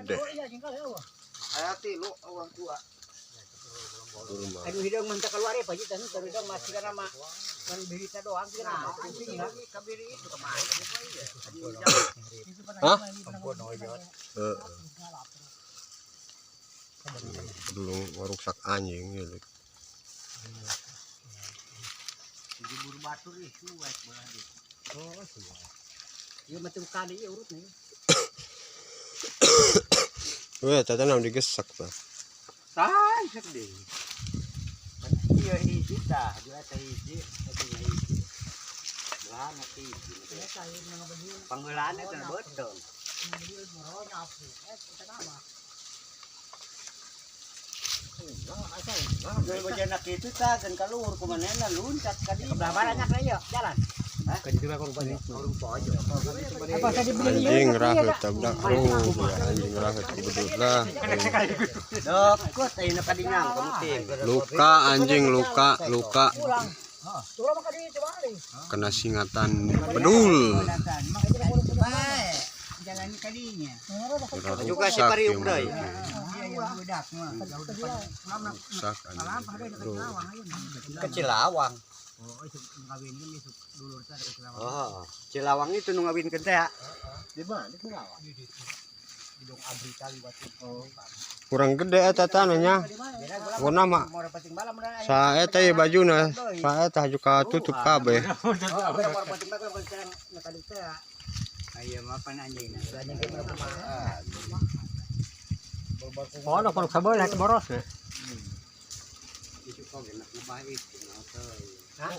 Gede. Aya tilu eueuh dua. Kurma. Aduh, hidung mah teu keluar ya, Pak Ji, tah hidung masih kana mah kan birita doang sih nah. Kabiri itu kemana? Hah? Heeh. Belum ngaruksak anjing gitu. Dijemur batur ih cuek belah di. Oh, iya macam kali ya urut nih. Weh, tata nam digesak tah. Tah, sedih. Iya hiji tah, dua teh hiji, teh hiji. Belah na hiji. Panggeulana teh betul. Jual bajana kitu tah dan kaluhur kumanehna luncat ka dieu. Belah mana nyak ya, jalan. Apa tadi beli? Anjing raheut tabrak. Oh, ya anjing raheut bedul lah. Dokot ayeuna ka dinyang kamu tim. Luka anjing luka luka Pulang. Tulang mah kadi coba ali. Kena singatan bedul. Jalan kadinya. Juga si pariuk deui. Rusak anjing. Aduh. Ke Cilawang. Oh, itu ngawinkeun isuk dulur teh ke Cilawang. Oh, Cilawang itu nu ngawinkeun teh. Di mana di Cilawang? Di dong Abrita liwat itu. Kurang gede eta tanahnya. Pokona mah sa eta ye bajuna, sa eta juga tutup kabeh. Aya mah pan anjing. Oh, no, kalau sabar lah boros ya. Itu kok enak ngebah itu. Hah?